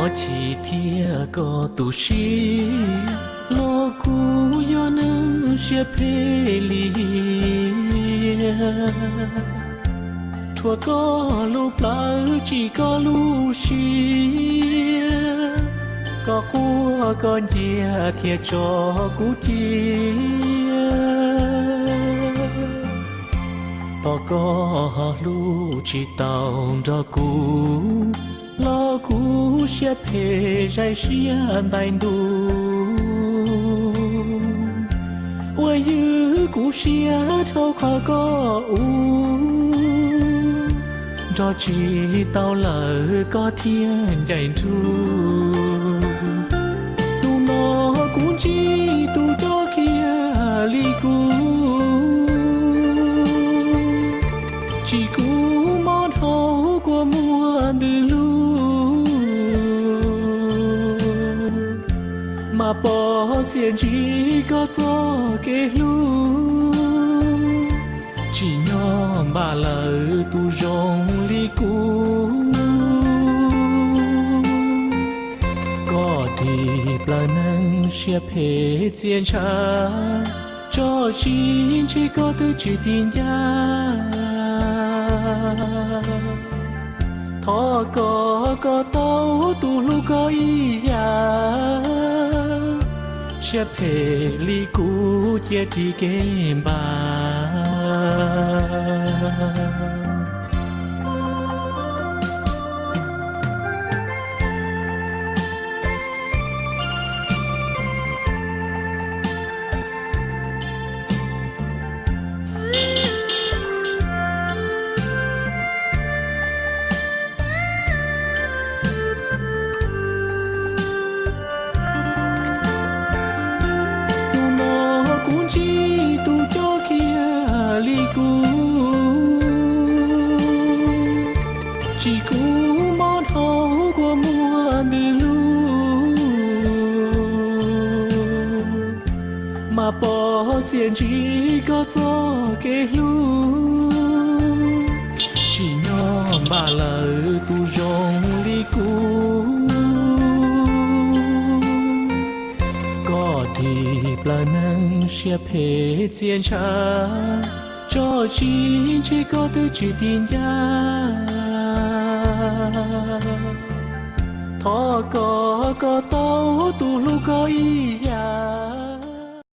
Koj chim thiab koj tu siab, los kuv yog neeg siab phem li. Rhuav koj lub plawv tsim koj lub siab, koj quaj koj nciam thiaj tso kuv cia. Thov koj ho hlub tsis tau nrog kuv, los kuv siab phem zaim siab ntais ntuj. Ua ywg kuv siab dhau qhov koj ua, nrog tsis tau lawm koj thiaj ncaim nruj. Hnub no kuv ntsib tus coj kiag li kuv, tsim kuv mob dhau kua muag ntws lug, mas pov txias ntsib koj txoj kev hlub, tsim nyog npam lawm tus zoo li kuv. Koj ris plaws neeg siab phem txias ntshav, tso siab ntshe koj twb tsis ti ncaj. Thov kom koj tau tus hlub koj ib yam, siab phem li kuv cia ris kev npam. Hnub no kuv ntsib tus coj kiag li kuv, tsim kuv mob dhau kua muag ntws lug, mas pov txias ntsib koj txoj kev hlub, tsim nyog npam lawm tus zoo li kuv. Koj ris plaws neeg siab phem txias ntshav, tso siab ntshe koj twb tsis ti ncaj. Thov kom koj tau tus hlub koj ib yam.